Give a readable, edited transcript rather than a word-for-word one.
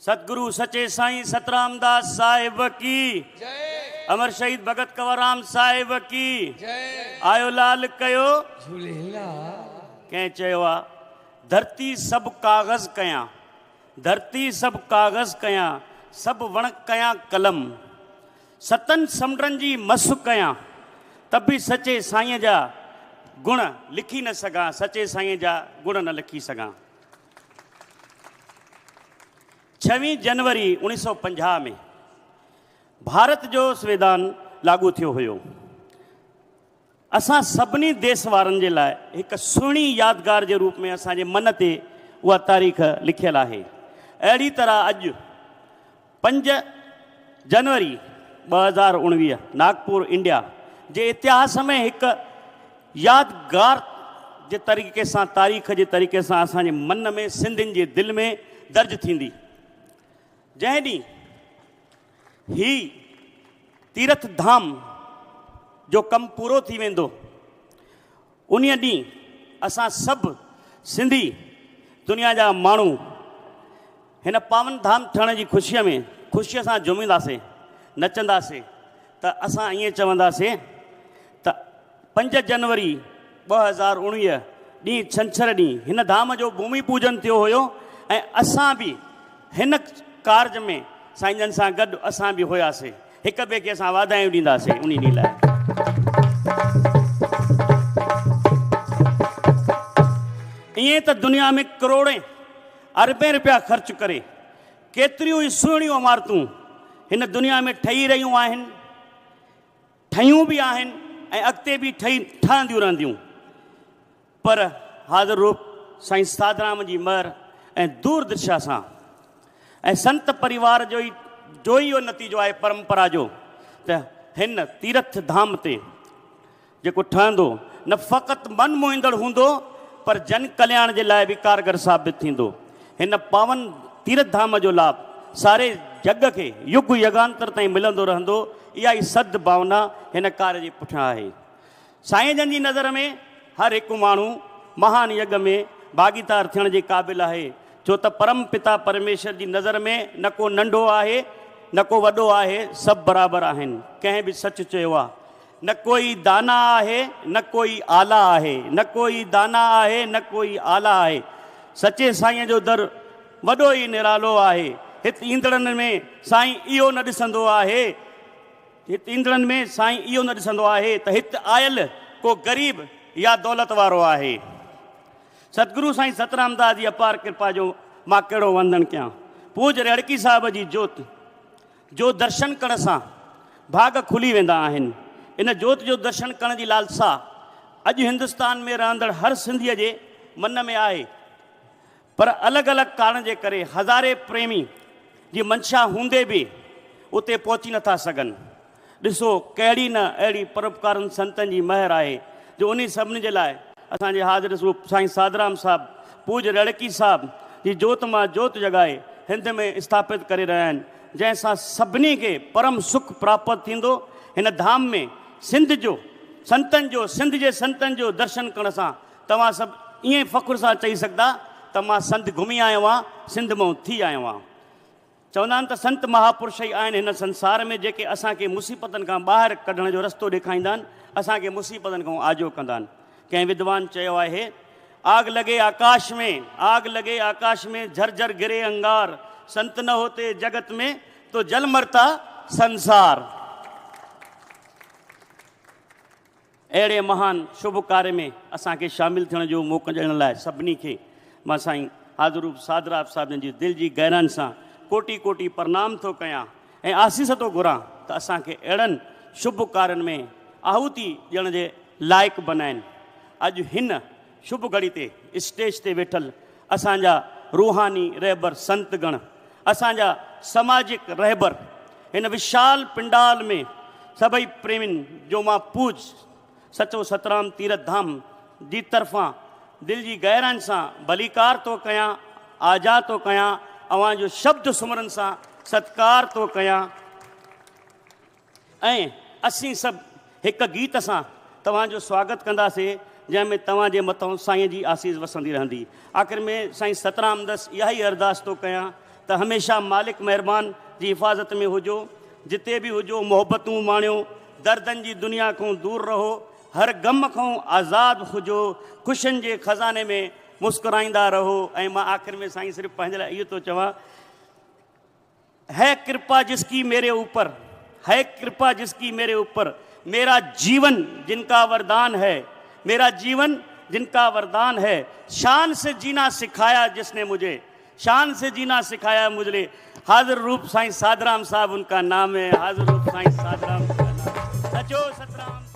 ستگرو سچي سائين سترامداس صاحب ڪي جئي. امر شهيد ڀڳت ڪنور رام صاحب ڪي جئي. آيو لال ڪيو جهوليلال. ڪنهن چيو آ ڌرتي سڀ ڪاغذ ڪيان، ڌرتي سڀ ڪاغذ ڪيان، سڀ وڻ ڪيان قلم، ستن سمنڊن جي مس ڪيان، ته به سچي سائينء جا گڻ لکي نه سگهان، سچي سائينء جا گڻ نه لکي سگهان. ڇويهين جنوري 1950 ۾ ڀارت جو سنويڌان لاڳو ٿيو هيو. اسان سڀني ديس وارن جي لاء هڪ سهڻي يادگار جي روپ ۾ اسان جي من تي اها تاريخ لکيل آهي. اهڙي طرح اڄ 5 جنوري 2019 ناگپور انڊيا جي اتهاس ۾ هڪ يادگار جي طريقي سان تاريخ جي طريقي سان اسان جي من ۾ سنڌين جي دل ۾ درج ٿيندي. جنهن ڏينهن هي تيرٿ ڌام جو ڪم پورو ٿي ويندو، انهيء ڏينهن اسان سڀ سنڌي دنيا جا ماڻهو هن پاون ڌام ٺهڻ جي خوشيء ۾ خوشيء سان جهومينداسين، نچنداسين ته اسان ائين چونداسين ته 5 جنوري 2019 ڏينهن ڇنڇر ڏينهن هن ڌام جو ڀومي پوڄن ٿيو هيو ۽ اسان به هن ڪارج ۾ سائين جن سان گڏ اسان به هياسين. هڪ ٻئي کي اسان واڌايون ڏينداسين انهي ڏينهن لاء. ائين ته دنيا ۾ ڪروڙين اربين رپيا خرچ ڪري ڪيتريون ئي سهڻيون عمارتون هن دنيا ۾ ٺهي رهيون آهن. ٺهيون به آهن ۽ اڳتي به ٺهي ٺهنديون رهنديون پر حاضر روپ سائين ساڌرام جي مهر ۽ دور درشا سان ۽ سنت پريوار جو ئي جو ئي اهو نتيجو آهي پرمپرا جو ته هن تيرٿ ڌام تي جيڪو ٺهندو نه فقط من موهيندڙ هوندو پر جن ڪلياڻ جي لاء به ڪارگر ثابت ٿيندو. هن پاون تيرٿ ڌام جو لاڀ ساري جڳ کي يگ يگانتر تائين ملندو رهندو، اها ئي سد ڀاونا هن ڪاريه جي پٺيان آهي. سائين جن جي نظر ۾ هر هڪ ماڻهو مهان يگ ۾ ڀاڳيدار ٿيڻ جي قابل آهي، ڇو ته پرم پتا پرميشور جي نظر ۾ نه ڪو ننڍو آهي نه ڪو وڏو آهي، سڀ برابر آهن. ڪنهن به سچ چيو آهي. نه ڪوئي دانا آهي، نه ڪوئي اعليٰ آهي، نه ڪوئي دانا آهي، نه ڪوئي اعليٰ آهي. سچي سائينء جو در وڏو ئي نرالو آهي. هت ايندڙن ۾ سائين اهو نه ڏسندو آهي، هت ايندڙن ۾ سائين اهو نه ڏسندو آهي ته هت آيل ڪو غريب يا دولت وارو آهي. ستگرو سائين سترامداس جي اپار ڪرپا جو مان ڪهڙو وندن ڪيان. پوڄ رهڙڪي صاحب جي جوت. جو درشن ڪرڻ سان ڀاڳ کلي ويندا آهن. ان جوت جو درشن ڪرڻ جي لالسا اڄ هندستان ۾ رهندڙ هر سنڌيء جي من ۾ آهي. پر الڳ الڳ ڪارڻ جي ڪري هزارين پريمي جي منشا هوندي به اتي پهچي نٿا سگهن. ڏسو ڪهڙي نه اهڙي پروپڪارن سنتن جي مهر آهي جو انهي سڀني جي لاء اسان جي حاضر سوپ سائين ساڌرام صاحب پوڄ رڙڪي صاحب جي جوت مان جوت جڳائي هند ۾ اسٿاپت ڪري رهيا آهن جنهن سان سڀني کي پرم سک پراپت ٿيندو. هن ڌام ۾ سنڌ جو سنتن جو سنڌ جي سنتن جو درشن ڪرڻ سان توهان سڀ ائين فخر سان چئي سگهندا ته مان سنڌ گهمي آيو آهيان سنڌ مئون ٿي آيو آهيان. چوندا آهن ته سنت مهاپرش ئي آهن هن سنسار ۾ جيڪي اسان کي مصيبتن کان ٻاهر ڪڍڻ جو رستو ڏيکاريندا آهن، اسان کي مصيبتن کان آجو ڪندا آهن. ڪنهن ودوان چيو آهي، آگ لڳي آڪاش ۾، آگ لڳي آڪاش ۾، جھر جھر گري انگار، سنت نه هوتي جڳت ۾، تو جل مرتا سنسار. اهڙي مهان شڀ ڪاري ۾ اسان کي شامل ٿيڻ جو موقعو ڏيڻ لاء سڀني کي مان سائين حاضر سادراب صاحب جن جي دل جي گهراين سان ڪوٽي ڪوٽي پرنام ٿو ڪيان ۽ آسيس ٿو گهران ته اسان کي اهڙن شڀ ڪارين ۾ آهوتي ڏيڻ جي لائق بنائين. اڄ هن شڀ گهڙي تي اسٽيج تي ويٺل اسان جا روحاني رهبر سنت گڻ، اسان جا سماجڪ رهبر، هن وشال پنڊال ۾ سڀئي پريمين جو مان پوڄ سچو سترام تيرٿ ڌام جي طرفان دل جي گهراين سان ڀليڪار ٿو ڪيان، آجا ٿو ڪيان، اوهان جو شبد سمرن سان ستڪار ٿو ڪيان. ۽ اسين سڀ هڪ گيت سان توهان جو سواگت ڪنداسين جنهن ۾ توهان جي مٿئون سائين جي آسيس وسندي رهندي. آخر ۾ سائين سترام دس اها ئي ارداس ٿو ڪيان ته هميشه مالڪ مهربان جي حفاظت ۾ هجو، جتي به هجو محبتون ماڻيو، دردن جي دنيا کان دور رهو، هر غم کان آزاد هجو، خوشين جي خزاني ۾ مسڪرائيندا رهو ۽ مان آخر ۾ سائين صرف پنهنجي لاء اهو ٿو چوان هي ڪرپا جس ڪي ميري اوپر هي ڪرپا جس ڪي ميري اوپر ميرا جيون جن ڪا وردان هي ميرا جيون جن ڪا وردان هي شان سي جينا سکايا جس ني مجهي شان سي جينا سکايا مجهي حاضر روپ سائين ساڌرام صاحب ان ڪا نام هي حاضر روپ سائين ساڌرام ڪا نام سچو سترام.